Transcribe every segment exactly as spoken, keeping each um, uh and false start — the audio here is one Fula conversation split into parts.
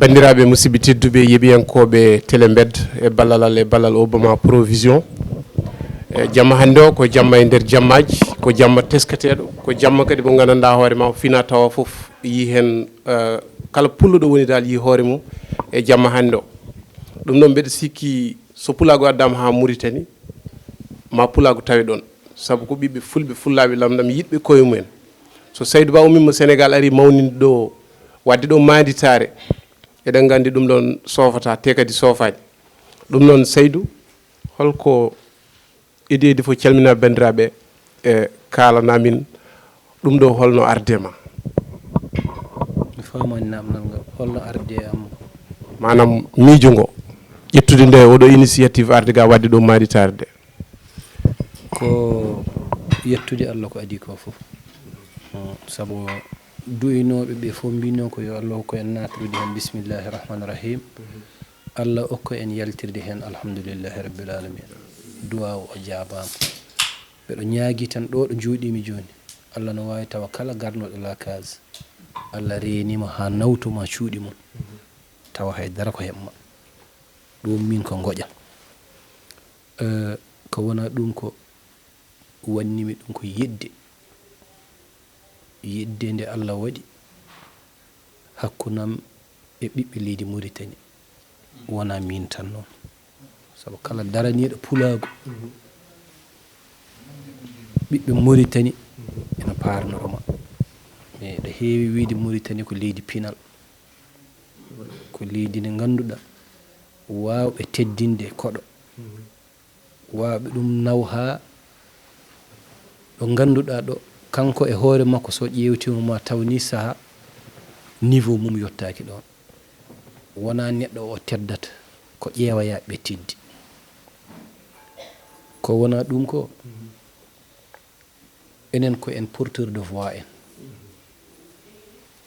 Banndiraaɓe musidɓe tedduɓe, yeɓiyankooɓe Télé Mbed, e ballal Allah, e ballal Obama Provision. E jamma hannde o, ko jamma e nder jammaaji, ko jamma teskateeɗo, ko jamma kadi mo nganndanɗaa hoore ma, o fina tawa fof yii heen, eh, kala pullo ɗo woni dal yii hoore mum e jamma hannde o. Ɗum noon, mbeɗa sikki so pulaagu addaama haa Muritani, ma pulaagu tawe ɗoon. Sabu ko ɓiɓɓe fulɓe, fullaaɓe lamɗam, yiɗɓe koye mumen. So Saydou Ba ummiima Sénégal, ari mawninde ɗo, waɗde ɗo maanditaare, eɗen nganndi ɗum ɗoon soofata, te kadi soofaani. Ɗum noon, Saydou, holko, idii idii fof, calmina banndiraaɓe, e kaalana min ɗum ɗo holno arde ma? Mi faamaani naamnal ngal. Holno arde am? Maanaam miijo ngo, ƴettude nde oɗo initiative arde ga waɗde ɗo maanditaare nde? Ko yettude Allah ko adii ko fof. Hmm, sabu du'inooɓe ɓe fof mbinoo ko yo Allah hokku en naatrude heen bismillahi rahmani rahim. Allah hokku en yaltirde heen alhamdulillahi rabbil alamin. Duwaaw o jaabaama. Mbeɗo ñaagii tan ɗo ɗo njuuɗiimi jooni, Allah no waawi tawa kala garnuɗo la case, Allah reeni mo haa nawtu ma cuuɗi mum, tawa hay dara ko heɓ ma. Ɗum min ko ngoƴam. Eh, ko wona ɗum ko wannimi ɗum ko yiɗde. Yiɗde nde Allah waɗi hakkunam e ɓiɓɓe leydi Muritani. Wona min tan noon. Sabu kala daraniiɗo pulaagu, ɓiɓɓe Muritani ena paarnoro ma. Mais ɗo heewi wiyde Muritani ko leydi pinal. Ko leydi ndi ngannduɗaa waawɓe teddinde koɗo. Waawɓe ɗum naw haa ɗo ngannduɗaa ɗo, kanko e hoore makko so ƴeewtiima ma taw nii sahaa niveau mum yottaaki ɗoon. Wonaa neɗɗo o teddata, ko ƴeewoyaaɓe teddi. Ko wonaa ɗum ko, enen ko en porteur de voix en.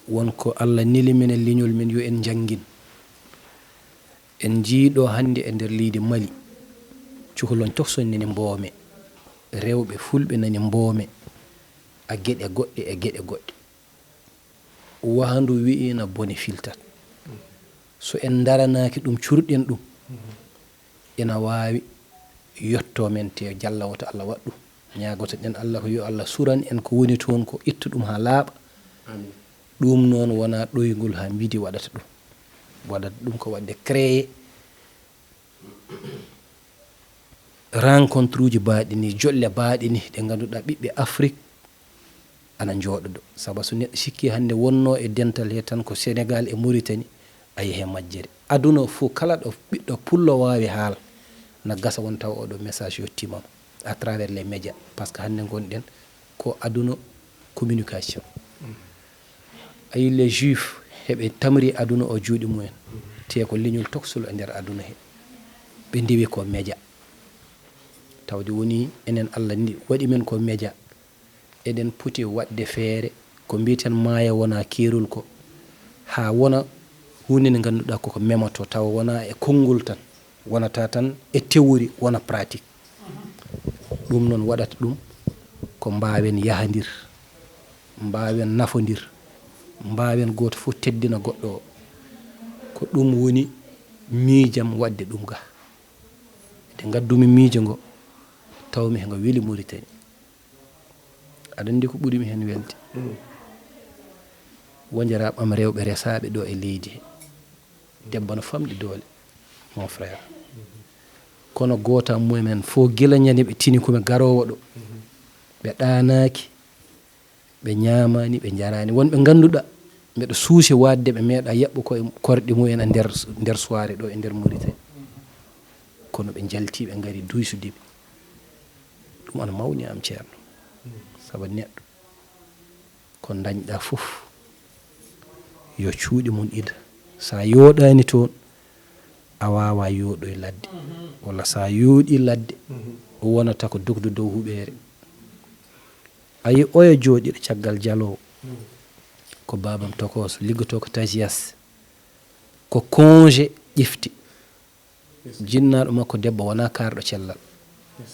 Won ko Allah neli men e leñol men yo en njanngin. En njiyii ɗo hannde e nder leydi Mali, cukalon tokson nani mboome, rewɓe fulɓe nani mboome, a geɗe goɗɗe e geɗe goɗɗe. Wahandu wiyi na bone filtat. So en ndaranaaki ɗum, curɗen ɗum, ina waawi yotto men te jalla wota Allah waɗ ɗum. Ñaagoto ɗen Allah ko yo Allah suran en ko woni toon ko, ittu ɗum haa laaɓa. Amin. Ɗum noon wonaa ɗoyngol haa midi waɗata ɗum. Waɗata ɗum ko waɗde créer rencontre uji baaɗi ni, jolle baaɗi ni, ɗe ngannduɗaa ɓiɓɓe Afrik ana njooɗodo. Sabu so neɗɗo sikki hannde wonnoo e dental he tan ko Sénégal e Mauritanie, a yehe majjere. Aduna fof kala ɗo ɓiɗɗo pullo waawi haal, na gasa won taw oɗo message yottiima à travers les médias. Parce que hannde ngonɗen ko aduna communication. Ayi les juifs heɓe tamri aduna o juuɗe mumen. Te ko leñol toksol e nder aduna he. Ɓe ndewi ko média. Tawde woni enen Allah ni waɗi men ko média. Eɗen poti waɗde feere ko mbiyeten maaya wona keerol ko. Haa wona huunde nde ngannduɗaa koko memoto tawa wona e konngol tan. Wonata tan e théorie, wona pratique. Ɗum noon waɗata ɗum ko mbaawen yahandir, mbaawen nafondir, mbaawen gooto fof teddina goɗɗo o. Ko ɗum woni miijam waɗde ɗum ga. Nde ngaddumi miijo ngo, tawmi he ngo weli Mauritanie. Aɗa anndi ko ɓuri mi heen welde? Wonjaraaɓe am rewɓe resaaɓe ɗo e leydi he. Debbo no famɗi doole, mon frère. Kono gooto e mumen fof gila ñande ɓe tini ko mi garoowo ɗo. Ɓe ɗaanaaki, ɓe ñaamaani, ɓe njaraani. Won ɓe ngannduɗaa, mbeɗa suusi waɗde ɓe meeɗa yaɓɓu ko e korɗi mumen e nder, nder soirée ɗo e nder Mauritanie. Kono ɓe njalti, ɓe ngari duysude ɓe. Ɗum ana mawni am, ceerno. Sabu neɗɗo, ko ndañɗaa fof, yo cuuɗi mum ila. So a yooɗaani toon, a waawaa yooɗoy ladde. Walla so a yooɗii ladde, wonata ko dogdu dow huɓeere. A yi oya jooɗiiɗo caggal jaloowo, ko baabam tokooso, liggotoo ko Tajias. Ko congé ƴefti. Jinnaaɗo makko debbo wonaa kaarɗo cellal.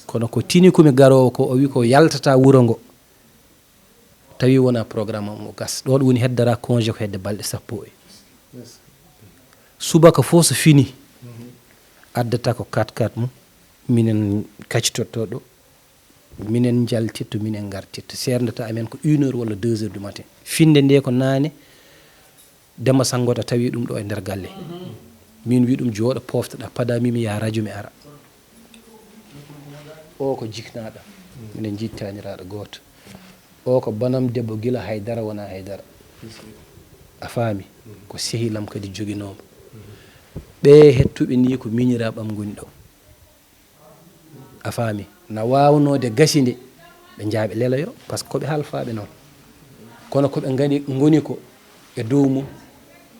Kono ko tini ko mi garoowo ko, o wi ko yaltata wuro ngo. Tawi wonaa programme am o gas. Ɗo ɗum woni heddora congé ko hedde balɗe sappo e. Subaka fof so fini, addata ko quatre quatre mum, minen kacitotto ɗo, minen njaltitto, minen ngartitto. Seernata amen ko une heure walla deux heures du matin. Finde nde ko naane, Demba Sanngoto tawi ɗum ɗo e nder galle. Min wi ɗum jooɗo poftoɗa, pada mi mi yaha radio mi ara. O ko jiknaɗo, minen jittaniraɗo gooto. O ko banam debbo gila haydara wona haydara. A faami? Ko sehilam kadi joginoomo. Ɓe hettuɓe ni ko miñiraɓam ngoni ɗo. A faami? Na waawnode gasinde, ɓe njaaɓe leloyo, parce que ko ɓe halfaaɓe noon. Kono ko ɓe ngani, ngoni ko e dow mum,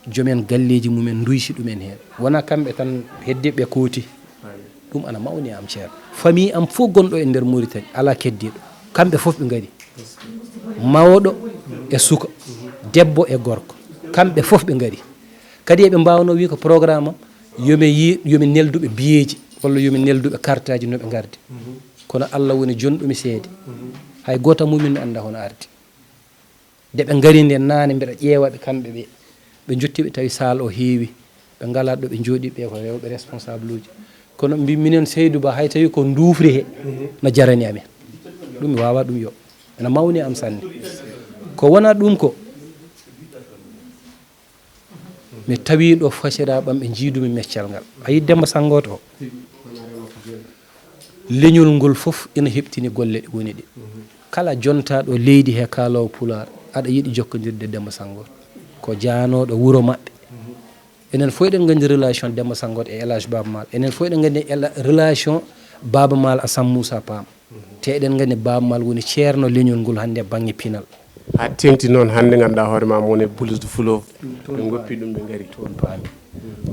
jomen galleeji mumen nduysi ɗumen heen. Wona kamɓe tan heddiɓe kooti. Ɗum ana mawni am, ceerno. Famille am fof gonɗo e nder Mauritanie, alaa keddiiɗo. Kamɓe fof ɓe ngari. Mawɗo e suka, debbo e gorko. Kamɓe fof ɓe ngari. Kadi eɓe mbaawno wi ko programme am, yo mi yi-, yo mi nelduɓe biyeeji, walla yo mi nelduɓe kartaaji no ɓe ngardi. Kono Allah woni jonɗo mi seede. Hay gooto e mumen mi annda hono ardi. Nde ɓe ngari nde naane, mbeɗa ƴeewa ɓe kamɓe ɓe. Ɓe njotti ɓe tawi saal o heewi. Ɓe ngalaa ɗo ɓe njooɗi, ɓe ko rewɓe responsable uji. Kono mbi minen Seydou Ba, hay tawi ko nduufri he, na jarani amen. Ɗum mi waawaa ɗum yo. Ena mawni am sanne. Ko wona ɗum ko, mi tawi ɗo fasiraaɓe am ɓe njiidumi meccal ngal. A yi Demba Sanngoto o? Leñol ngol fof ina heɓtini golle ɗe woni ɗe. Kala jontaaɗo leydi he kaaloowo Pulaar, aɗa yiɗi jokkondirde Demba Sanngoto. Ko jaanooɗo wuro maɓɓe. Enen fof eɗen nganndi relation Demba Sanngoto e El Hadj Baaba Maal. Enen fof eɗen nganndi ela-, relation Baaba Maal Assane Moussa Pam. Te eɗen nganndi Baaba Maal woni ceerno leñol ngol hannde e baŋŋe pinal. Haa teeŋti noon hannde ngannduɗaa hoore ma mo woni Bulus du Fleuve. Ɓe ngoppi ɗum, ɓe ngari. Toon paami.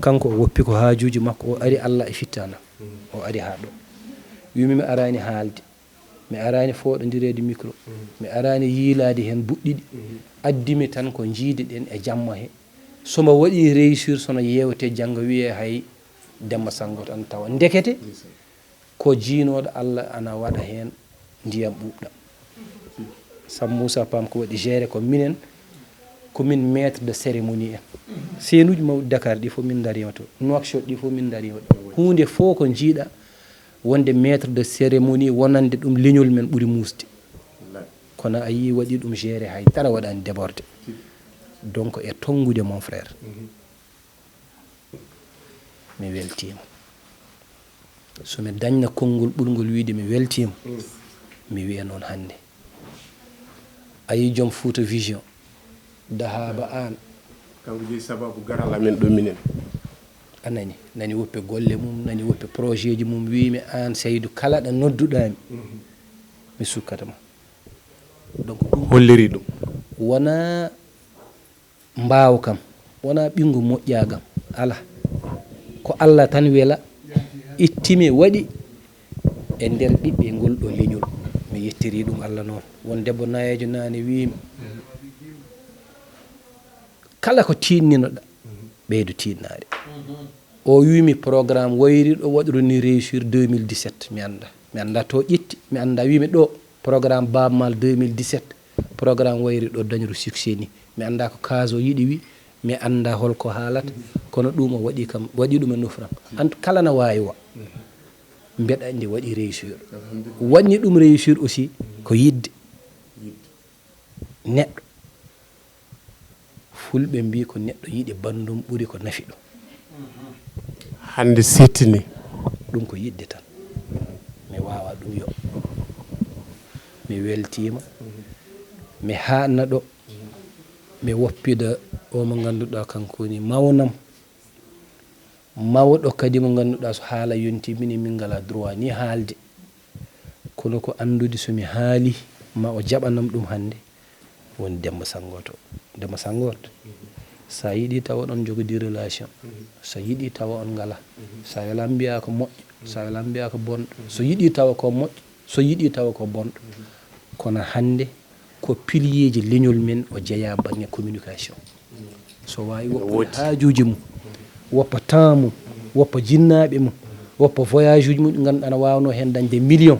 Kanko o woppi ko haajuuji makko, o ari Allah e fittaanal. O ari haa ɗo. Wimi mi araani haalde. Mi araani fooɗondireede micro. Mi araani yiilaade heen buɗɗiɗi. Addi mi tan ko njiide ɗen e jamma he. So mbo waɗi réussir, so no yeewte janngo wiyee hay Demba Sanngoto tan tawa. Ndekete, ko jiinooɗo Allah ana waɗa heen ndiyam ɓuuɓɗam. Sam Moussa Pam ko waɗi géré ko minen, ko min maître de cérémonie en. Seenuuji mawɗi Dakar ɗi fof min ndariima to. Nouakchott ɗi fof min ndariima ɗo. Huunde fof ko njiiɗa wonde maître de cérémonie wonande ɗum leñol men ɓuri muusde. Kono a yii waɗi ɗum géré hay dara waɗaani débordé. Donc e tonngude mon frère. Mi weltiima. So mi dañna konngol ɓurngol wiide mi weltiima, mi wiya noon hannde. A yii joom Fouta Vision, Dahaba Aan. Kanko jeyi sababu garal amen ɗo minen. A nani, nani woppe golle mum, nani woppe projet ji mum, wiimi aan Seydou kala ɗo nodduɗaa mi, mi sukkata ma. Donc ɗum holliri ɗum. Wonaa mbaaw kam, wonaa ɓinngu moƴƴaa kam, alaa. Ko Allah tan wela, itti mi waɗi e nder ɓiɓɓe ngol ɗo leñol. Mi yettiri ɗum Allah noon. Won debbo nayeejo naane wiimi, kala ko tiiɗninoɗa, ɓeydo tiiɗnaade. O wiimi programme wayri ɗo waɗru ni réussir deux mille dix-sept, mi annda. Mi annda to ƴetti, mi annda, wiimi ɗo programme Baaba Maal deux mille dix-sept, programme wayri ɗo dañru succès ni. Mi annda ko kaso yiɗi wi, mi annda holko haalata, kono ɗum o waɗi kam, waɗi ɗum e nofram. Ant kala na waawi wa. Mbeɗa anndi waɗi réussir. Waɗni ɗum réussir aussi ko yidde neɗɗo. Fulɓe mbii ko neɗɗo yiɗi banndum ɓuri ko nafi ɗum. Hannde settini. Ɗum ko yiɗde tan. Mi waawa ɗum yo. Mi weltiima. Mi haanna ɗo. Mi woppida o mo ngannduɗaa kanko woni mawnam. Mawɗo kadi mo ngannduɗaa so haala yonti mini min ngalaa droit ni haalde. Kono ko anndude so mi haali ma o jaɓanam ɗum hannde. Woni Demba Sanngoto. Demba Sanngoto. So a yiɗi tawa ɗon jogodi relation. So a yiɗi tawa on ngala. So a wela mbiya ko moƴƴo. So a wela mbiya ko bonɗo. So yiɗi tawa ko moƴƴo. So yiɗi tawa ko bonɗo. Kono hannde ko piliyeeji leñol men o jeyaa baŋŋe communication. So waawi woppude haajuuji mum, woppa temps mum, woppa jinnaaɓe mum, woppa voyage uji mum ɗi ngannduɗaa ana waawnoo heen dañde million.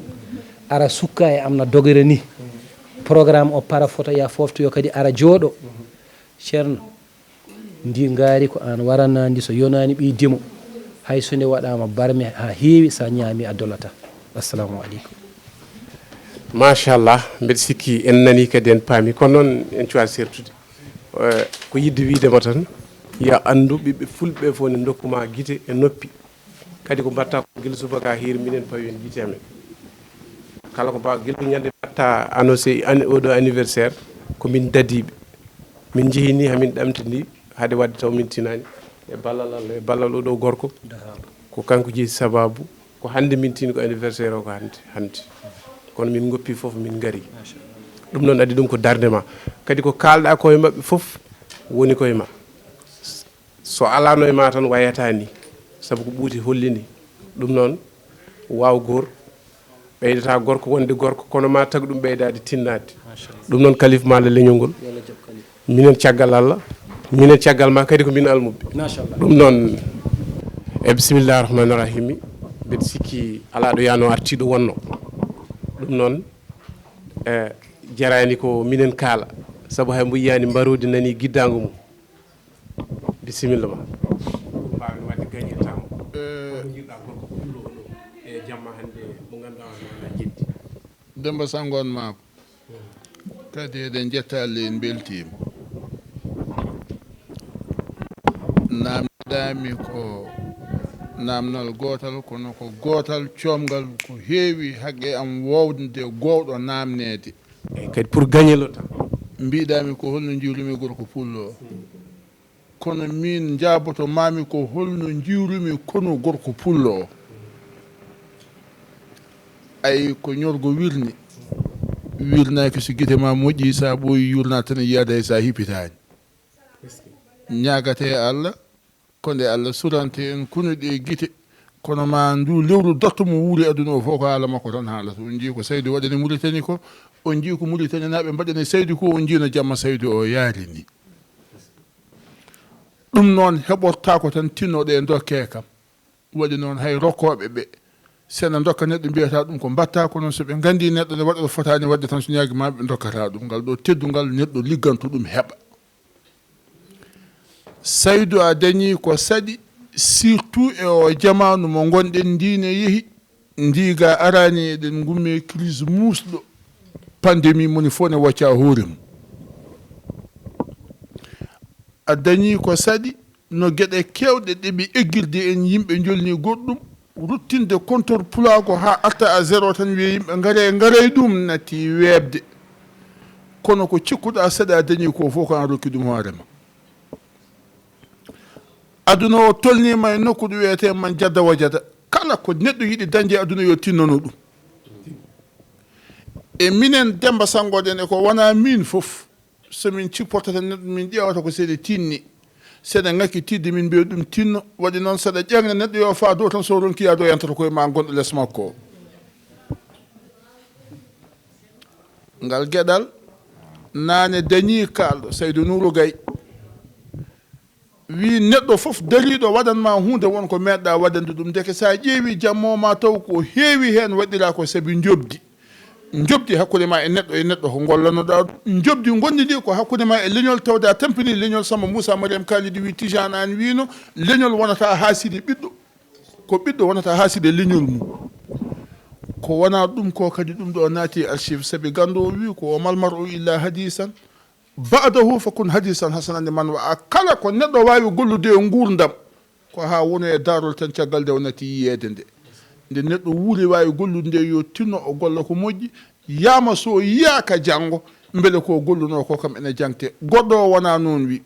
Ara sukka e am na dogere ni. Programme o para fota ya foftoyo kadi ara jooɗo. Ceerno, Ndi ngaari ko aan waranaa ndi, so yonaani ɓiy dimo, hay so nde waɗaama barme haa heewi, so a ñaami a dolata. Assalamu aleykum. Machallah, mbeɗa sikki en nanii kadi en paami, kono noon en cuwaani sertude. Eh, ko yiɗde wiide ma tan, yo a anndu ɓiɓɓe fulɓe ɓe fof ne ndokku ma gite e noppi. Kadi ko mbaɗta ko gila subaka hiir minen pawi en gite amen. Kala ko mbaw gila ñande mbaɗta annoncé an-, oɗo anniversaire, ko min dadiiɓe. Min njehii ni hamin ɗamtini hade waɗde taw min tinaani. E ballal Allah, e ballal oɗo gorko. Ko kanko jeyi sababu. Ko hannde min tini ko anniversaire o ko hannde, hannde. Kono min ngoppi fof min ngari. Ɗum noon addi ɗum ko darnde ma. Kadi ko kaalɗa koye maɓɓe fof woni koye ma. So alano e ma tan wayata ni. Sabu ko ɓuuti hollini. Ɗum noon waaw goor ɓeydata gorko wonde gorko, kono ma tag ɗum ɓeydaade tinnaade. Ɗum noon kalif ma le leñol ngol. Minen caggal Allah, minen caggal ma kadi ko min almuɓɓe. Ɗum noon, e bisimillahi rahmani rahimi, mbeɗa sikki alaa ɗo yaano artiiɗo wonno. Ɗum noon, e jarani ko minen kaala, sabu hay mbo yiyani mbarodi nani giddago mum. Bisimilla ma. Pour mbaawen waɗde gañirtaama. Ko njirɗa gorko pullo o ɗo e jamma hannde mo ngannduɗaa on wona jeddi. Demba Sango on maako. Kadi eɗen njetta Allah, en mbeltiima. Naamndaami ko naamnal gootal, kono ko gootal coomngal ko heewi haqqe am woowde gowɗo naamneede. Eyi kadi pour gagner le temps. Mbiɗaami ko holno njiirumi gorko pullo o. Kono miin njaaboto maami ko holno njiirumi konu gorko pullo o. Ay ko ñorgo wirni. Wirnaaki so gite ma moƴƴi, sa ɓooyi yurna tan yiyaade hay sa hipitaani. Ñaagate e Allah, ko nde Allah surante en kunu ɗe gite, kono ma ndu lewru dotto mo wuuri aduna o fof ko haala makko tan haalata. On njii ko Saydu waɗani Muritani ko, on njii ko Muritaninaaɓe mbaɗani Saydu ko, on njii no jamma Saydu o yaari ni. Ɗum noon heɓortaako tan tinnoɗe e dokke kam. Waɗi noon hay rokkooɓe ɓe, sena ndokka neɗɗo mbiyata ɗum ko mbatta, kono so ɓe nganndi neɗɗo ne waɗa ɗo fotaani waɗde tan so ñaagi ma ɓe ndokkata ɗum. Ngal ɗo teddungal neɗɗo ligganto ɗum heɓa. Saydu a dañi ko saɗi, surtout e o jamaanu mo ngonɗen ndi ne yehi, ndi ga arani eɗen ngumme crise muusɗo, pandémie moni fof ne wacca hoore mum. A dañi ko saɗi, no geɗe keewɗe ɗe ɓe eggirde en yimɓe njolni goɗɗum, ruttinde compteur pulaagu haa arta à zéro tan wiya yimɓe ngare, ngaray ɗum natti weeɓde. Kono ko cikkuɗa saɗa dañi ko fof ko an rokki ɗum hoore ma. Aduna o tolnima e nokku ɗo wiyete man jadda wa jada. Kala ko neɗɗo yiɗi dañde aduna yo tinnano ɗum. E minen Demba Sango ɗen e ko wona min fof, so min cipportata neɗɗo min ƴeewata ko seɗe tinni. Seɗe ŋakki tidde min mbiya ɗum tinno. Waɗi noon saɗa ƴeeŋna neɗɗo yo faa dow tan so ronki yaade o yantata koye ma gonɗo les makko o. Ngal geɗal naane dañi kaalɗo Saydu Nuuru Gay. Wi neɗɗo fof dariiɗo waɗan ma huunde won ko meeɗɗa waɗande ɗum. Ndeke sa ƴeewi jammo ma taw ko heewi heen waɗira ko sabi njoɓdi. Njoɓdi hakkunde ma e neɗɗo e neɗɗo ko ngollanoɗa ɗum. Njoɓdi gondi ndi ko hakkunde ma e leñol tawde a tampini leñol Samba Moussa Mariam Kalidi wi Tijaan an wino leñol wonata haasidi ɓiɗɗo. Ko ɓiɗɗo wonata haaside leñol mum. Ko wona ɗum ko kadi ɗum ɗo naati e archive sabi ganndo o wi ko wa mal mar'u illa hadisan ba'dahu fa kun hadisan hasanan liman wa'a. Kala ko neɗɗo waawi gollude e nguurndam ko haa woni e daarol tan caggal nde o natti yiyeede nde. Nde neɗɗo wuuri waawi gollude nde yo tinno o golla ko moƴƴi, yama so yiyaaka janngo mbele ko gollunoo ko kam ene jangte. Goɗɗo o wona noon wi.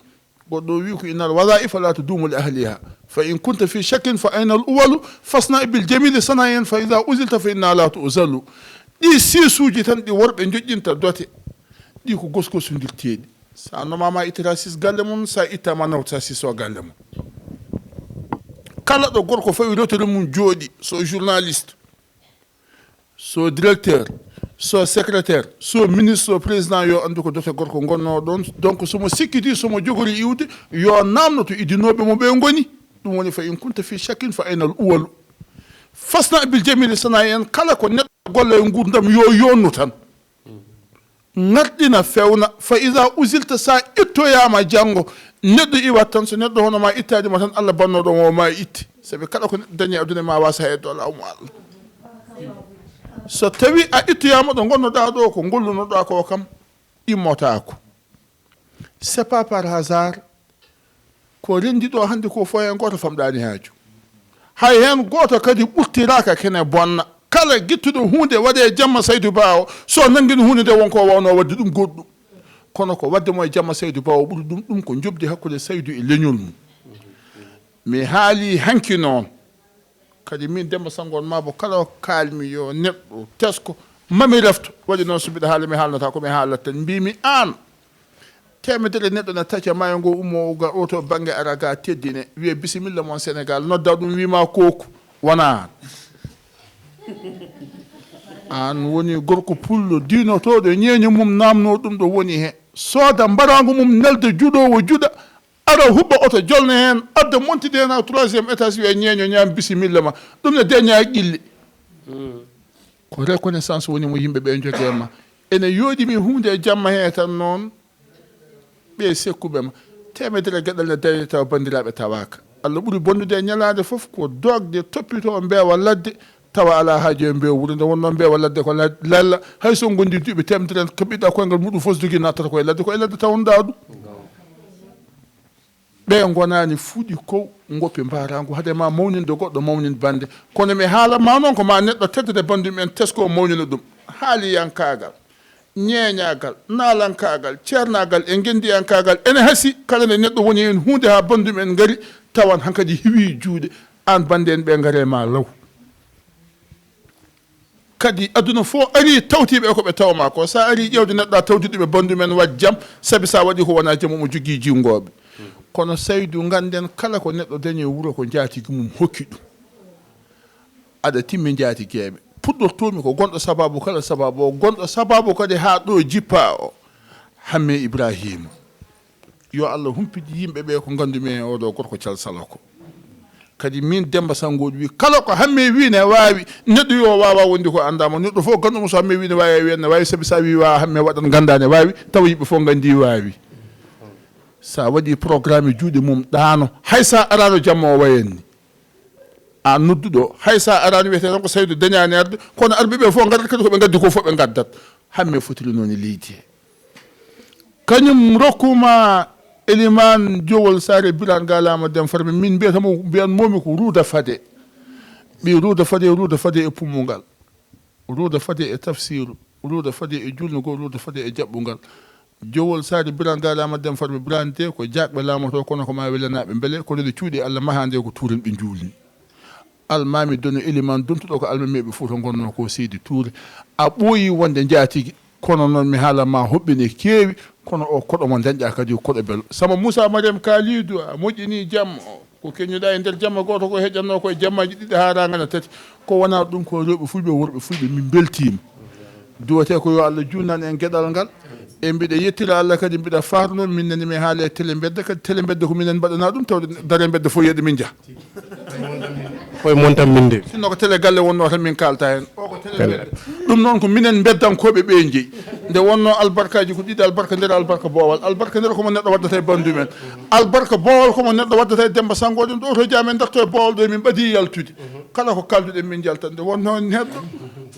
Goɗɗo o wi ko innal wadaifa la tudumu li ahliha fa in kunta fi shakkin fa ayna al uwalu fasna bil jamili sanayen fa ida uzilta fa inna la tuzalu. Ɗi sisuuji tan ɗi worɓe joƴƴinta dote ɗi ko goskosundirteeɗi. Sa nomama ittata sis galle mum, sa ittama nawta sis o galle mum. Kala ɗo gorko fawi rotere mum jooɗi, so journaliste, so directeur, so secrétaire, so ministre, so président yo anndu ko dote gorko gonno ɗon. Donc somo sikkiti somo jogori iwde yo namno to idinooɓe mo ɓe ngoni. Ɗum woni fa in kunta fi shakkin fa aynal uwalu. Fasna bil jamili sana en kala ko neɗɗo golla e nguurdam yo yonnu tan. Ngarɗina fewna, fa ida usilta, sa ittoyama janngo, neɗɗo iwat tan, so neɗɗo hono ma ittaade ma tan, Allah bannoɗo mo ma itti. Sabi kala ko neɗɗo dañi aduna ma wasa heddo lawmo Allah. So tawi a ittoyama ɗo gonnoɗa ɗo, ko gollunoɗa ko kam immotako. C'est pas par hasard. Ko rendi ɗo hannde ko fof heen gooto famɗaani haaju. Hay heen gooto kadi ɓurtiraaka kene bonna. Kala gittuɗo huunde waɗe jamma Saydu Baawo, so nanngino huunde nde won ko waawno waɗde ɗum goɗɗum. Kono ko waɗde mo e jamma Saydu Baawo ɓuri ɗum, ɗum ko njoɓdi hakkunde Saydu e leñol mum. Mi haali hanki noon. Kadi min Demba Sanngo on maa bo kala ko kaalmi yo neɗɗo tesko, mami refto. Waɗi noon so mbiɗa haala mi haalnata ko mi haalata tan. Mbimi aan, teemedere neɗɗo na taca maayo ngo ummo o ga oto bannge ara ga teddine. Wiye bisimilla mon Sénégal. Nodda ɗum wima kooku. Wona aan. Aan woni gorko pullo diinotoɗo ñeeño mum namno ɗum ɗo woni he. Sooda mbarangu mum nelda juɗowo juɗa. Ara huɓɓa oto jolna heen, adda monti D N A troisième étage, wiya ñeeño ñaam bisimilla ma. Ɗum ne deña e qilli. Ko reconnaissance woni mo yimɓe ɓe joge ma. Ene yooɗi mi huunde e jamma he tan noon, ɓe sekkuɓe ma. Teemedere geɗal ne dañi tawa banndiraaɓe tawaaka. Allah ɓuri bonnude e ñalaande fof ko doogde toppito mbeewa ladde, tawa alaa haaju e mbeewa wuro. Nde wonnoo mbeewa ladde ko la-, lalla, hay so ngondi duuɓi teemedere ko ɓiɗɗa koyngal muɗum fof so jogii nattata ko e ladde, ko e ladde tawonɗaa ɗum. Ɓe ngonaani fuɗi ko ngoppi mbarangu, hade ma mawninde goɗɗo, mawnin bannde. Kono mi haala ma noon ko ma neɗɗo teddere banndum en tesko mawnina ɗum. Haaliyankaagal, ñeeñaagal, naalankaagal, ceernaagal e ngenndiyankaagal ene hasi kala nde neɗɗo woni heen huunde haa banndum en ngari tawan hankadi hiwi juuɗe. Aan bannde en ɓe ngare ma law. Kadi aduna fof ari tawtiɓe e ko ɓe tawma ko. Sa ari ƴewde neɗɗo a tawti ɗum e banndum en waɗ jam, sabi sa waɗi ko wona jam omo jogii jinngoɓe. Kono Saydu, ngannden kala ko neɗɗo dañi e wuro ko njaatigi mum hokki ɗum. Aɗa timmi njaatigeeɓe. Puɗɗortoomi ko gonɗo sababu kala sababu o, gonɗo sababu kadi haa ɗo jippa o. Hamme Ibrahima. Yo Allah humpit yimɓe ɓe ko nganndu-mi e oɗo gorko Cal Sala ko. Kadi min Demba Sanngo wi kala ko Hamme wi ne waawi, neɗɗo yo waawa wonde ko anndaama. Neɗɗo fof gannduma so Hamme wi ne waawi, a wiyan ne waawi, sabi sa wi waawa Hamme waɗan ngannda ne waawi, tawa yimɓe fof nganndi waawi. Sa waɗi programme e juuɗe mum ɗaano, hay sa arano jamma o wayanni. A nodduɗo, hay sa arano wiyete tan ko Saydu dañani arde, kono arɓe ɓe fof ngaddat kadi ko ɓe ngaddi ko fof ɓe ngaddat. Hamme fotiri noon e leydi he. Kañum rokkuma Elimaan Jowol Saare Biraan Galaama Dem Farba, min mbiyata mo, mbiyan momi ko Ruuda Fade. Ɓi Ruuda Fade, Ruuda Fade e pummungal. Ruuda Fade e tafsiru. Ruuda Fade e julnugol, Ruuda Fade e jaɓɓungal. Jowol Saare Biraan Galaama Dem Farba Biraan de ko jaakɓe laamoto, kono ko ma welanaaɓe mbele, kono nde cuuɗi Allah maha nde ko tuuren ɓe njuulni. Almaami dono Elimaan dontuɗo ko almameeɓe Fuuta ngonnoo ko Seydi Tuure. A ɓooyi wonde njaatigi, kono noon mi haala ma hoɓɓe ne keewi, kono o koɗo mo dañɗa kadi ko koɗo belo. Sama Moussa Mariam Kalidou, a moƴƴini jamma o. Ko keñuɗa e nder jamma gooto ko heƴatnoo ko e jammaaji ɗiɗi haa raangana tati. Ko wona ɗum ko rewɓe fulɓe, worɓe fulɓe, min mbeltiima. Duwate ko yo Allah juunan en geɗal ngal. E mbiɗa yettira Allah kadi, mbiɗa faar noon, min nani mi haala e télé mbedda, kadi télé mbedda ko minen mbaɗana ɗum, tawde dare mbedda fof yeɗa min njaha. Koye mon tan min ndewi. Sinno ko télé galle wonno tan min kalta heen. O ko télé mbedda. Ɗum noon ko minen mbeddankooɓe ɓe jeyi. Nde wonno albarkaji ko ɗiɗi, albarka nder, albarka boowal. Albarka nder ko mo neɗɗo waddata e banndum en. Albarka boowal ko mo neɗɗo waddata e Demba Sanngo ɗum ɗo to jaamen darto e boowal ɗo min ɓadi yaltude. Kala ko kalduɗen min njaltat. Nde wonno neɗɗo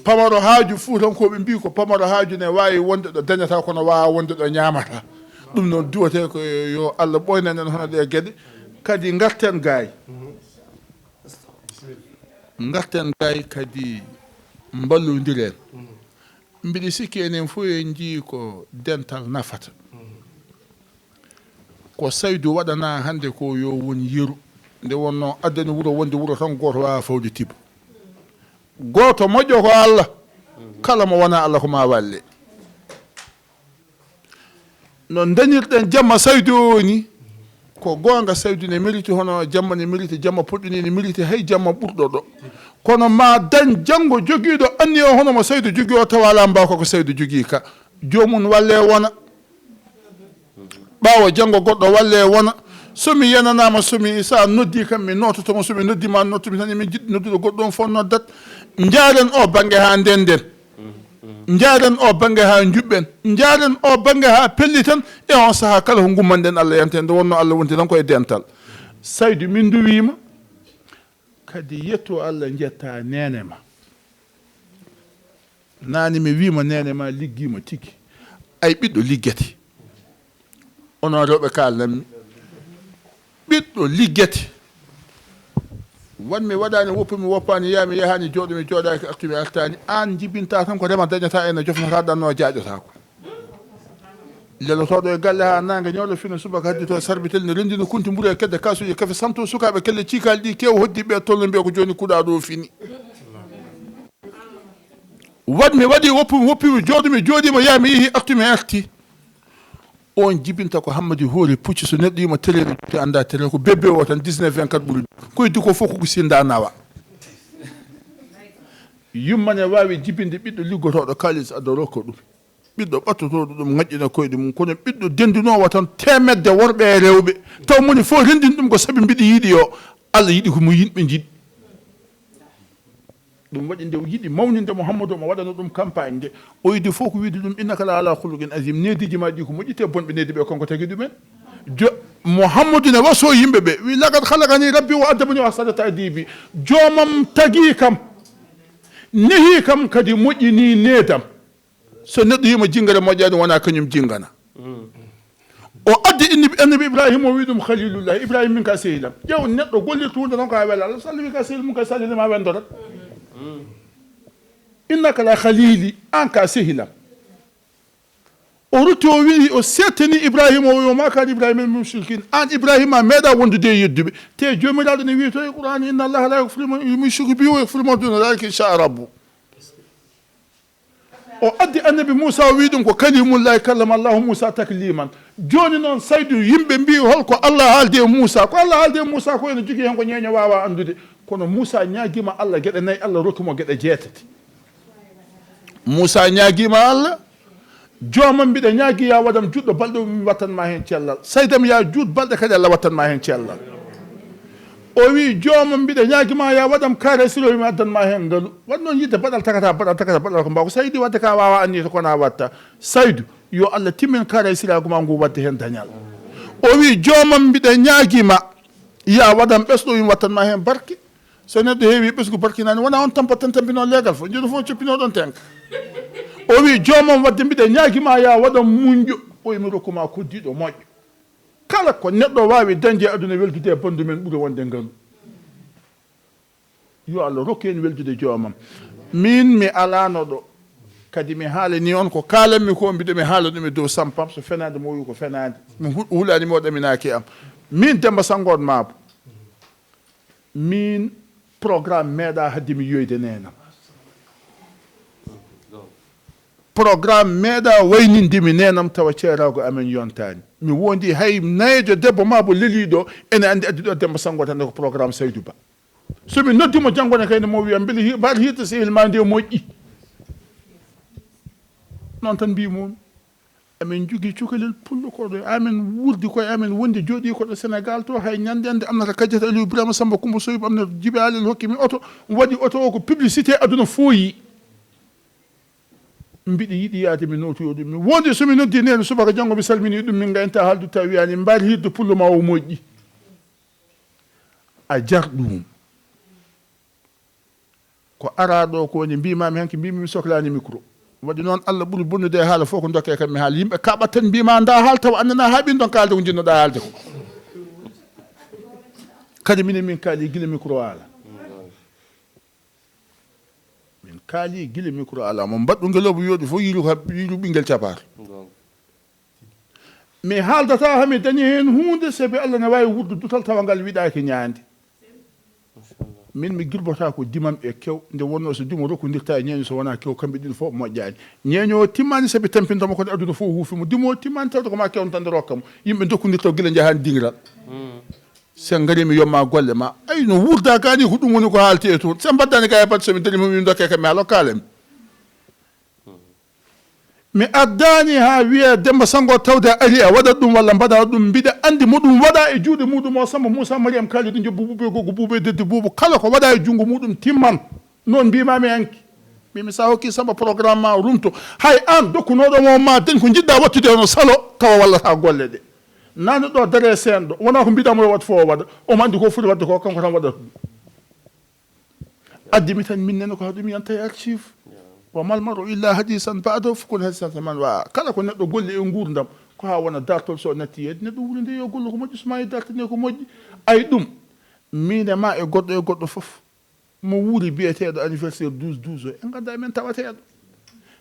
pamaro haaju, Fuutankooɓe mbi ko pamaro haaju ne waawi wonde ɗo dañata kono waawa wonde ɗo ñaamata. Ɗum noon duwate ko yo Allah ɓoynan en hono ɗe geɗe. Kadi ngarten gaay. Ngarten gaay kadi mballondiren. Mbiɗa sikki enen fof en njii ko dental nafata. Ko Saydu waɗana hannde ko yo won yeru. Nde wonno addani wuro wonde wuro tan gooto waawa fawde tibo. Gooto moƴƴo ko Allah. Kala mo wona Allah ko ma walle. No dañirɗen jamma Saydu o ni, ko goonga Saydu ne mérite hono jamma ne mérite, jamma puɗɗuni ne mérite, hay jamma ɓurɗo ɗo. Kono ma dañ janngo jogiiɗo anniya hono mo Saydu jogii o, tawa alaa mbaaw ko ko Saydu jogii ka. Joomum walle wona. Ɓaawo janngo goɗɗo walle wona. So mi yenanaama, so mi, sa noddi kam, mi noototo mo. So mi noddi ma, noddu mi tan, emin jiɗi noddude goɗɗo on fof noddat. Njaaren o bannge haa ndenden. Njaaren o bannge haa njuɓɓen, njaaren o bannge haa pelliten. E on sahaa kala ko ngummanɗen Allah yanten, nde wonno Allah wonti tan ko e dental. Saydu, min nduwiima, kadi yetto Allah, njetta neene ma. Naane mi wiima neene ma liggiima tigi. Ay ɓiɗɗo liggete. Onon rewɓe kaalnanmi. Ɓiɗɗo liggete. Wan mi waɗaani, woppu mi woppaani, yaa mi yahaani, jooɗo mi jooɗaaki, artu mi artaani. Aan njibinta tan ko rema dañata, ena jofnata ɗanno jaaƴotaako. Lelotooɗo e galle haa naange ñoolo, fina subaka haddi to sarbitel ne renndino kunti mburu e kedde kaasuuji kafe, santo sukaaɓe kelle ciikaali ɗi keew hoddi ɓe tolno mbiya ko jooni kuɗaa ɗo fini. Wat mi waɗi, woppu mi woppi mi, jooɗo mi jooɗiima, yaa mi yehi, artu mi arti. On jibinta ko Hammadi hoore pucci, so neɗɗo yiima terere juuti annda terere, ko bébé o tan dix-neuf vingt-quatre ɓuri. Ko heddi ko fof ko ko sinda nawa. Yumma ne waawi jibinde ɓiɗɗo liggotooɗo kaalis adda rokka ɗum. Ɓiɗɗo ɓattotooɗo ɗum ŋaƴƴina koyɗe mum, kono ɓiɗɗo denndinoowo tan teemedde worɓe e rewɓe, taw moni fof renndini ɗum ko sabi mbiɗa yiɗi o, Allah yiɗi ko mo yimɓe njiɗi. Ɗum waɗi nde o yiɗi mawninde Mouhamadou, omo waɗano ɗum campagne nde. O yiɗi fof ko wiide ɗum, "Innaka la ala khuluqin azim." Neediiji ma ɗi ko moƴƴi, te bonɓe needi ɓe, kon ko tagi ɗumen. Jo-, Mouhamadou ne wasoo yimɓe ɓe, wi, "Laqad khalaqani rabbi wa addabani wa ahsana ta'dibi." Joomam tagi kam, nehi kam, kadi moƴƴini needam. So neɗɗo yiima jinngere moƴƴaani, wona kañum jinngana. O addi innabi, annabi Ibrahima, o wi ɗum Khalilullah. Ibrahima, min ka sehilam. Ƴeew neɗɗo gollirta huunde tan ko a wela Allah. So Allah wi ka sehil mum, kay so Allah wi ma wendorat. Innaka la khalili, an ka sehilam. O rutti, o wi, o settani Ibrahima, o wi, "Wa ma kana Ibrahima min mushrikin." An Ibrahima a meeɗa wondude e yedduɓe. Te Joomiraaɗo ne wi to e Qur'an, "Inna Allaha la yaghfiru liman yushraku bihi wa yaghfiru ma duna dhalika liman yasha." O addi annabi Moussa, o wi ɗum ko kalimullahi, kallama Allahu Moussa takliman. Jooni noon, Saydu, yimɓe mbi, "Hol ko Allah haaldi e Moussa?" Ko Allah haaldi e Moussa ko ene jogii heen ko ñeeño waawa anndude. Kono Moussa ñaagiima Allah geɗe nayi, Allah rokki mo geɗe jeetati. Moussa ñaagiima Allah, "Joomam, mbiɗa ñaagi, ya waɗam juɗɗo balɗe, o wi mi wattan ma heen cellal. Saydam, ya juut balɗe kadi, Allah wattan ma heen cellal." O wi, "Joomam, mbiɗa ñaagi ma, ya waɗam kaare siro, o wi mi addan ma heen ngalu." Waɗ noon yidde baɗal takata, baɗal takata, baɗal ko mbaw ko Saydi waɗde ka waawa anniya to kona watta. Saydu, yo Allah timmin kaare siraagu ma ngu waɗde heen dañal. O wi, "Joomam, mbiɗa ñaagi ma, ya waɗam ɓesɗo, o wi mi wattan ma heen barke." So neɗɗo heewi ɓesngu barkinaani, wona on tampa tan tampinoo leegal fof, njoɗo fof coppinoo ɗon tenka. O wi, "Joomam, wadde mbiɗa ñaagi ma, ya waɗam muñƴo, o wi mi rokku ma koddiiɗo moƴƴo." Kala ko neɗɗo waawi dañde e aduna, weldude e banndu men ɓuri wonde ngalu. Yo Allah rokku en weldude joomam. Min mi alaano ɗo, kadi mi haalani on ko kaalanmi ko, mbiɗo mi haala ɗum e dow sampam, so fenaande mo wi ko fenaande. Mi hu-, hulaani mi o ɗaminaaki am. Min Demba Sanngo on Maabo. Min programme meeɗa hadde mi yiyoyde neenam. Programme meeɗa wayninde mi neenam tawa ceeraago amen yontaani. Mi wondi hay nayeejo debbo Maabo leliiɗo ene anndi addi ɗo Demba Sanngo tan ko programme Saydu Ba. So mi noddi mo janngo ne kayne mo wiya mbele hi-, mbaɗa hirde sehil ma nde moƴƴi. Noon tan mbimomi. Amin jogii cukalel pullo ko ɗo, amin wurdi koye amin, wondi jooɗii ko ɗo Senegal to, hay ñande ande amnata Kadiata Aliou Birama Samba Coumba Sow, amnata Djiby Ali, hokki mi oto, waɗi oto o ko publicité aduna fooyi. Mbiɗi yiɗi yaade mi notoyo ɗum. Mi wondi so mi noddi nene subaka janngo mi salmini ɗum, min ngayta haaldu tawi wiyani mbaari hirde pullo ma o moƴƴi. A jar ɗum. Ko ara ɗo ko woni mbimami hanki, mbimi mi soklani micro. Waɗi noon Allah ɓuri bonnude e haala fof ko dokke kam mi haala. Yimɓe kaɓat tan mbima nda haal tawa annana ha ɓin ɗon kalde ko jinnoɗa haalde ko. Kadi minen min kaali gila micro ala. Min kaali gila micro ala. Mo mbaɗɗu ngeloba yooɗi fof yiiru ko hab-, yiiru ɓinguel capato. Mi haaldata hami dañi heen huunde, sabi Allah ne waawi wurdu dutal tawa ngal wiɗaaki ñaande. Min mi girbotaako dimam e kew, nde wonnoo so dimo rokkondirta e ñeeño so wonaa kew, kamɓe ɗiɗo fof moƴƴaani. Ñeeño o timmaani sabi tampintamo kono aduna fof huufi mo. Dimo o timmaani tawde ko ma kewnotande rokka mo. Yimɓe dokkondirta gila njahaani dingiral. Se ngari mi yomma golle ma. Ay no wurda kaani ko ɗum woni ko haalte e toon. Se mbaddani ka e batte so mi dañi mo mi dokke kam mi haalo kaalami. Mi addaani haa wiya Demba Sanngo tawde a ari a waɗat ɗum walla mbaɗa ɗum, mbiɗa anndi mo ɗum waɗa e juuɗe muɗum o, Samba Moussa Mariam Kalidou Njobbu Buubu e Gogo Buubu e Deddi Buubu, kala ko waɗa e junngo muɗum timman. Noon mbimami hanki. Mi sa hokki Samba programme ma, rumto. Hay an dokkunoɗo mo ma dañ ko jiɗɗa wattude, hono salo, tawa wallata golle ɗe. Nane ɗo dare seeɗa ɗo, wona ko mbiɗamo yo waɗ fof o waɗa. Omo andi ko foti waɗde ko, kanko tan waɗata ɗum. Addi mi tan, min nene ko haɗum yanta e archive. Wa mal mar'u illa hadisan ba'dahu, fukun hadisan man wa. Kala ko neɗɗo golli e nguurdam, ko ha wona dartol, so natti yeede neɗɗo wuuri nde yo gollu ko moƴƴi, so ma e dartane ko moƴƴi. Ay ɗum, min e ma e goɗɗo e goɗɗo fof. Mo wuuri biyeteeɗo anniversaire douze douze o, en nganndaa men tawateeɗo.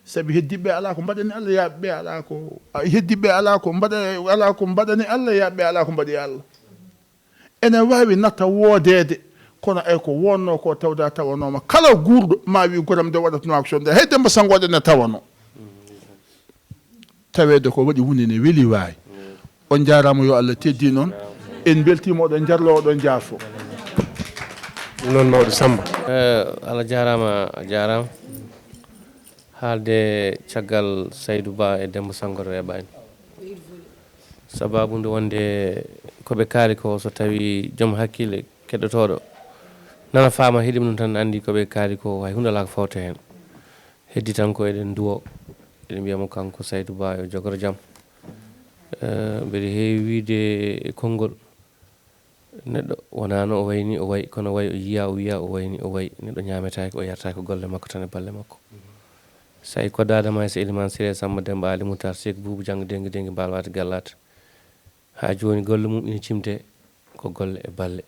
Sabi heddiɓe alaa ko mbaɗani Allah, yaaɓe ɓe alaa ko, a, heddiɓe alaa ko mbaɗa-, alaa ko mbaɗani Allah, yaaɓe ɓe alaa ko mbaɗi Allah. Ene waawi natta woodeede, kono ay ko wonnoo ko tawda tawanooma. Kala guurɗo ma wi goram nde waɗatnoo action nde, hay Demba Sanngo waɗa ne tawanoo. Taweede ko waɗi woni ne weli waay. On njaaraama, yo Allah teddin on. En mbeltiima, oɗon njarlo, oɗon njaafo. Ɗum noon mawɗo Samba. Eh, Allah jaaraama, a jaaraama. Haalde caggal Saydou Ba e Demba Sanngo weeɓaani. Sababu nde wonde ko ɓe kaali ko, so tawi joom hakkille keɗotooɗo nana faama, heɗima ɗum tan, anndi ko ɓe kaali ko hay huunde alaa ko fawta heen. Heddi tan ko eɗen nduwo, eɗen mbiya mo kanko Saydou Ba yo jogoro jam. Eh, mbeɗa heewi wiyde e konngol, neɗɗo wonaa no o wayi ni o wayi, kono wayi o yiya, o wiya o wayi ni o wayi. Neɗɗo ñaametaake, o yartaake, ko golle makko tan e balle makko. So a yi koddaade ma e so Elimane Siré, Samba Demba, Ali Moutar, Seek Buubu, Janngo Dengi Dengi, Mbaal Waati Gallaat, haa jooni golle mum ina cimte ko golle e balle.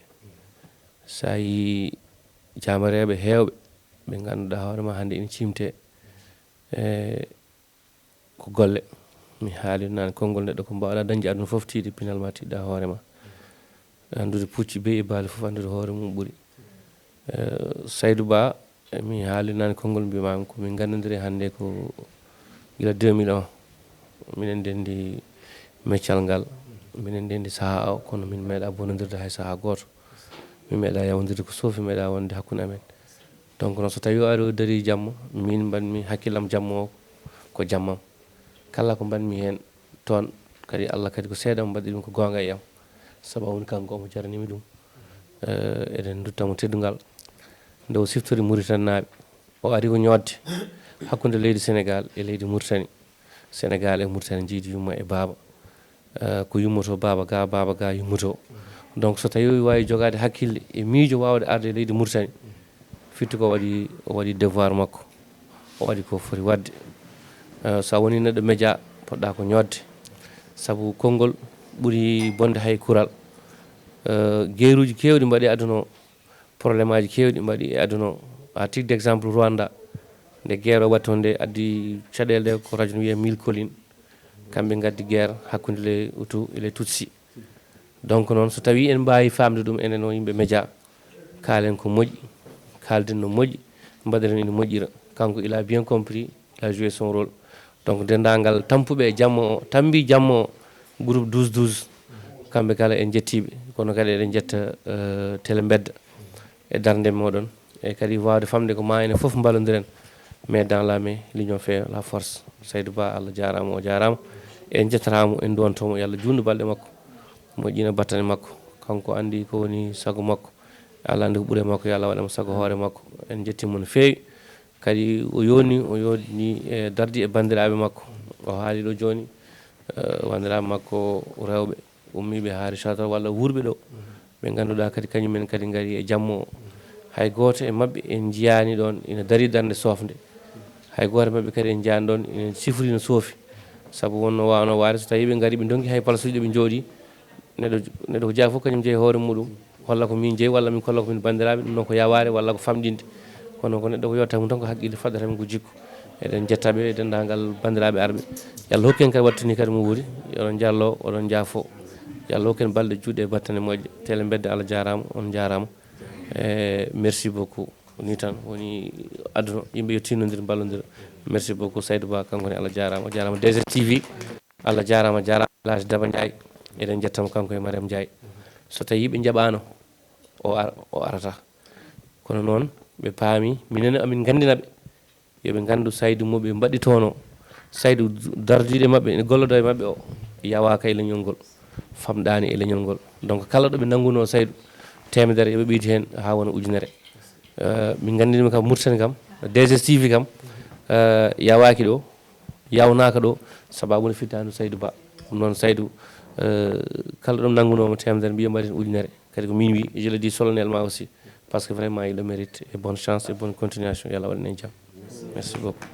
So a yi jaamareeɓe heewɓe ɓe ngannduɗaa hoore ma hannde ina cimte e ko golle. Mi haali naane konngol, neɗɗo ko mbaawɗaa dañde aduna fof, tiiɗi pinal ma, tiiɗɗaa hoore ma. Anndude pucci beyi e baali fof, anndude hoore mum ɓuri. Eh, Saydou Ba, eh, mi haali naane konngol, mbimami ko min nganndondiri hannde ko gila deux mille un. Minen ndenndi meccal ngal, minen ndenndi sahaa o, kono min meeɗa bonondirde hay sahaa gooto. Min meeɗa yawondirde ko soofi, meeɗa wonde hakkunde amen. Donc noon, so tawi o ari o darii jamma, min mbaɗmi hakkillam jamma o ko jammam. Kala ko mbaɗmi heen toon, kadi Allah kadi ko seeɗa mo mbaɗi ɗum ko goonga e am. Sabu woni kanko omo jarnimi ɗum. Eh, eɗen ndutta mo teddungal. Nde o siftori Mauritanie naaɓe, o ari ko ñootde hakkunde leydi Sénégal e leydi Mauritanie. Sénégal e Mauritanie njiidi yumma e baaba. Eh, ko yummoto baaba ga, baaba ga yummoto. Donc so tawi o waawi jogaade hakkille e miijo waawde arde e leydi Mauritanie, firti ko waɗi, o waɗi devoir makko, o waɗi ko foti waɗde. Eh, so a woni neɗɗo média, poɗɗa ko ñootde, sabu konngol ɓuri bonde hay kural. Eh, geeruuji keewɗi mbaɗi e aduna o, problème aji keewɗi mbaɗi e aduna o. A tig d' exemple Rwanda, nde guerre o waɗi toon nde, addi caɗeele ɗe ko radio no wiyee Mille Collines, kamɓe ngaddi guerre hakkunde les Hutu e les Tutsi. Donc noon, so tawi en mbaawi faamde ɗum, enen o yimɓe média, kaalen ko moƴƴi, kaalden no moƴƴi, mbaɗiren ene moƴƴira. Kanko, il a bien compris, il a joué son rôle. Donc denndaangal tampuɓe e jamma o, tambi jamma o, groupe douze douze, kamɓe kala en njettiiɓe, kono kadi eɗen njetta eh, Télé Mbedda e darnde mooɗon, e kadi waawde famde ko ma enen fof mballondiren. Mais dans la main, l'union fait la force. Saydou Ba, Allah jaaraama, o jaaraama. En njettataa mo, en nduwantoo mo, yo Allah juutnu balɗe makko, moƴƴina battane makko. Kanko anndi ko woni sago makko, Allah anndi ko ɓuri e makko, yo Allah waɗan mo sago hoore makko. En njettii mo no feewi. Kadi o yoni, o yoni e dardi e banndiraaɓe makko. O haali ɗo jooni, eh, banndiraaɓe makko rewɓe ummiiɓe haa Richard Toll walla wuurɓe ɗo, ɓe ngannduɗaa kadi kañum en kadi ngari e jamma o. Hay gooto e maɓɓe en njiyaani ɗoon ina darii darnde soofnde. Hay gooto e maɓɓe kadi en njiyaani ɗoon ina sifori no soofi. Sabu wonno waawno waade, so tawii ɓe ngarii, ɓe ndonki hay palasuuji ɗo ɓe njooɗii, neɗɗo, neɗɗo ko jeyaa fof kañum jeyi hoore muɗum, holla ko min jeyi walla min kolla ko min banndiraaɓe, ɗum noon ko yawaare walla ko famɗinde. Kono ko neɗɗo ko yottata mum tan ko haqqille, faddata mum ko jikku. Eɗen njetta ɓe e denndaangal banndiraaɓe arɓe. Yo Allah hokku en kadi wattu ni kadi mo wuuri. Yo oɗon njallo, oɗon njaafo. Yo Allah hokku en balɗe juutɗe e battane moƴƴe. Télé Mbedda, Allah jaaraama, on njaaraama. E merci beaucoup. Ni tan woni aduna, yimɓe yo tinnodir, mballondir. Merci beaucoup Saydou Ba, kanko ne Allah jaaraama, o jaaraama D Z T V. Allah jaaraama, jaaraama El Hadj Daba Ndiaye. Eɗen njettamo kanko e Mariam Ndiaye. So tawi ɓe njaɓaano, o ar-, o arata. Kono noon ɓe paami, minen amin nganndina ɓe. Yo ɓe nganndu Saydou mo ɓe mbaɗɗitoono, Saydou dardiiɗo e maɓɓe, ene gollodo e maɓɓe o, yawaaka e leñol ngol, famɗaani e leñol ngol. Donc kala ɗo ɓe nanngunoo Saydou teemedere, yo ɓe ɓeydu heen haa wona ujunere. Eh, min nganndinii kam Mauritanie kam, D S T V kam, eh, yawaaki ɗo, yawnaaka ɗo, sababu no firtaandu Saydou Ba. Ɗum noon Saydou, eh, kala ɗum nanngunooma teemedere, mbiya mbaɗen ujunere. Kadi ko min wi, je le dis solennellement aussi, parce que vraiment il le mérite, et bonne chance et bonne continuation, yo Allah waɗan en jam. Merci beaucoup.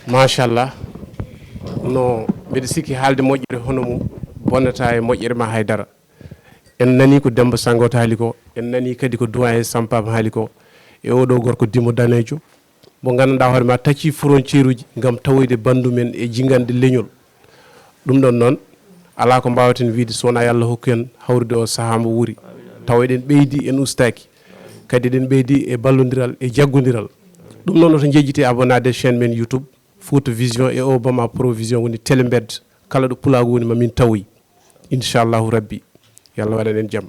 Machallah. No mbiɗa sikki haalde moƴƴere hono mum bonnata e moƴƴere ma haydara. En nani ko Demba Sangot haali ko, en nani kadi ko doyen Sampam haali ko, e oɗo gorko dimo danejo mo gandanɗa hoore ma tacci frontière uji gam tawoyde bandu men e jingande leñol. Ɗum ɗon noon, ala ko mbawaten wiide so wona yo Allah hokku en hawrude o saaha mo wuuri, tawa eɗen ɓeydi, en ustaki, kadi eɗen ɓeydi e ballodiral e jaggodiral. Ɗum noon oto jejjite abonnade e chaîne men YouTube Fouta Vision, e o Bama Provision woni télé mbed, kala ɗo pulaagu woni ma min tawoy. Inchallahu rabbi, yo Allah waɗan en jam.